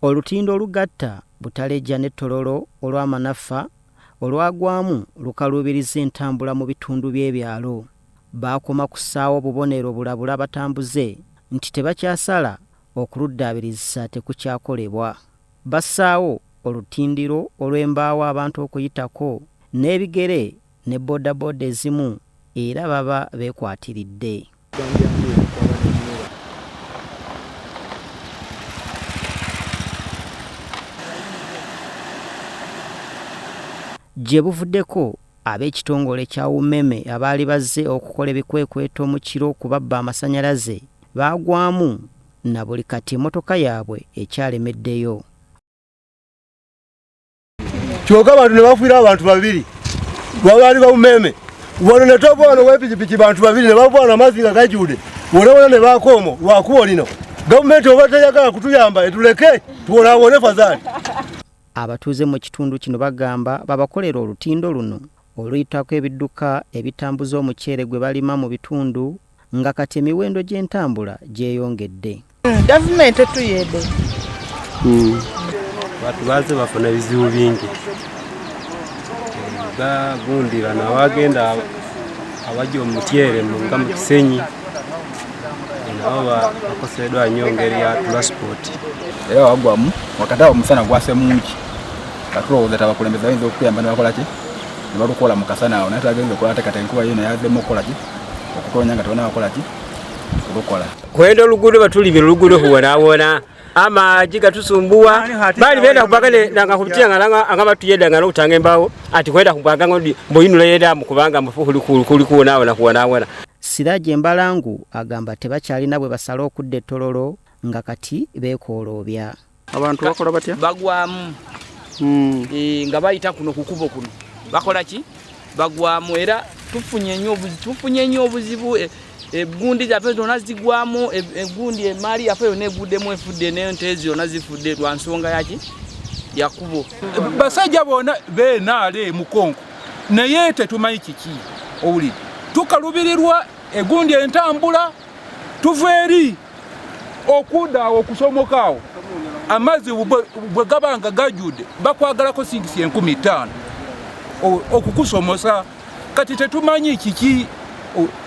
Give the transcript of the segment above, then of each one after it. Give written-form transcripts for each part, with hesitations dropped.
Olutindo olugatta Butaleja ne Tororo olwa Manafa olwagwamu lukaluubiriza entambula mu bitundu by'ebyalo. Baakoma kussaawo bubonero bulabula batambuze nti tebakyasala okuluddaabiriza tekukyakolebwa. Bassaawo olutindiro olw'embaawo abantu okuyitako n'ebigere ne bodaboda ezimu era baba beekwatiridde. Gye buvuddeko ab'ekitongole kya Umeme abaali bazze okukola ebikwekweto mu kiro ku babba amasannyalaze baagwamu na buli kati emmotoka yaabwe ekyalemeddeyo. Kyoka abantu ne bafiira abantu babiri babaali baumeme wano ne tova wano wepikipiki bantu babiri ne bava wano amazzi nga gajjude wonawona ne baakoomo lwakubo lino gavumenti oba teyagala kutuyamba etuleke tuwonaawone fazaali. Abatuuze mu kitundu kino bagamba babakolera olutindo luno oluyitako ebidduka ebitambuza omuceere gwe balima mu bitundu nga kati emiwendo gy'entambula gyeyongedde. Gavumenti etuyede. Bantu baze bafuna ebizibu bingi gundi bano abagenda abajja omutyere nga mu Kisenyi nabo bakoseddwa nnyo ngeri ya transport. Era wagwamu wakati awo omusana gwase mungi nga tulowooza ti abakulembeze bayinza okutuyamba ne bakola ki ne balukola mu kasana awo, naye twagenze okola ate kati enkuba yo naye azzemu okukola ki okutonya nga tebannaba kukola ki kulukola. Kwenda oluguudo batulimira oluguudo huwonawona amaji gatusumbuwa bali benda kubaga nanga kubitia nga anga batuyeda nga nokutanga embawo ati kwenda kubaga ngo mboyinula yeda mukubanga mufu kuli kuwonawona kuwonawona. Siraje Mbalangu agamba tebakyalina bwe basala okudda e Tororo nga kati beekooloobya. Abantu bakola batya? Bagwamu. Nga bayita kuno ku kubo kuno. Bakola ki? Bagwamu era tufunye nnyo obuzibu, tufunye nnyo obuzibu egundi zaffe zonna zigwamu, egundi emaali yaffe yonna eguddemu efudde n'ente zonna zifudde lwa nsonga yaki? Ya kkubo. Basajja bonna beenaale mukonko naye tetumanyi kiki owulidde. Tukalubirirwa egundi entambula tuva eri okudda awo okusomoka awo amazzi bwe gaba nga gajjudde bakwagalako singisi 5000 okukusomosa. Kati tetumanyi kiki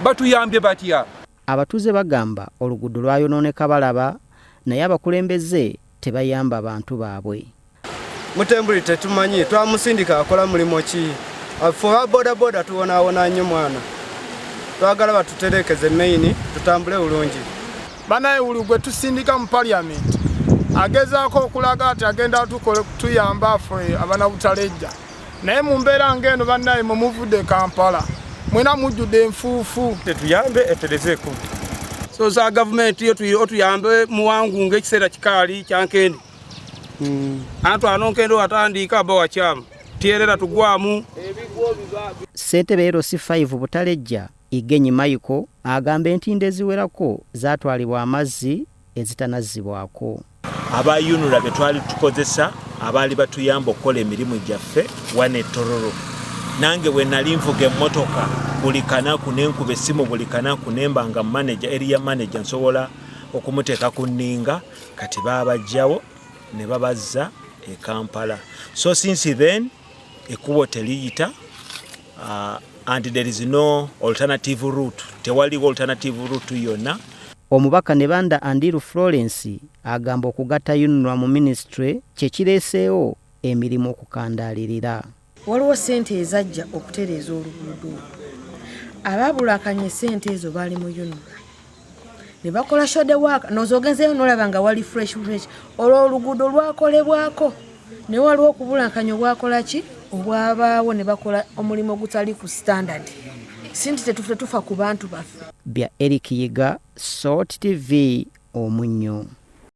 batuyambye batya. Abatuuze bagamba oluguudo lwayonooneka balaba naye abakulembeze tebayamba bantu baabwe. Mutembuli tetumanyi twamusindika akola mulimu ki? Ffe aba bodaboda tuwonaawona nnyo mwana. Twagala batutereekeze main tutambule bulungi. Banaye buli gwe tusindika mu parliament agezaako okulaga ati agenda tuyamba ffe abanabutalejja, naye mu mbeera ng'eno bannaye mwe muvudde Kampala mwena mujjudde enfuufu. Tetuyambe etereze ekkubo. So za gavumenti otuyambe muwangu ng'ekiseera kikaali kyankende. Antu ano nkende watandika aba wakyamu tiyerera tugwamu. Ssentebe LC5 Butalejja Igenyi Michael agamba entindo eziwerako zaatwalibwa amazzi ezitanazzibwako. Aba UNRA be twali tukozesa abaali batuyamba okukola emirimu gyaffe wano e Tororo. Nange bwe nali nvuga emmotoka buli kanaku ne nkuba essimu buli kanaku ne mba nga manager, area manager nsobola okumuteeka ku nninga, kati baabaggyawo ne babazza e Kampala. So since then ekkubo teriyita and there is no alternative route, tewaliwo alternative route yonna. Omubaka Nebanda Andiru Florence agamba okugatta UNRA mu minisitule kye kireeseewo emirimu okukandaalirira. Waliwo ssente ezajja okutereeza oluguudo olwo. Abaabulakanya ssente ezo baali mu UNRA ne bakola shode work, noza ogenzeeyo n'olaba nga wali fresh fresh. Olwo oluguudo lwakolebwako naye waliwo okubulankanya obwakola ki obwabaawo ne bakola omulimu ogutali ku standard. Si nti tetufa ku bantu baffe. Bya Eric Yiga, Salt TV, Omunnyo.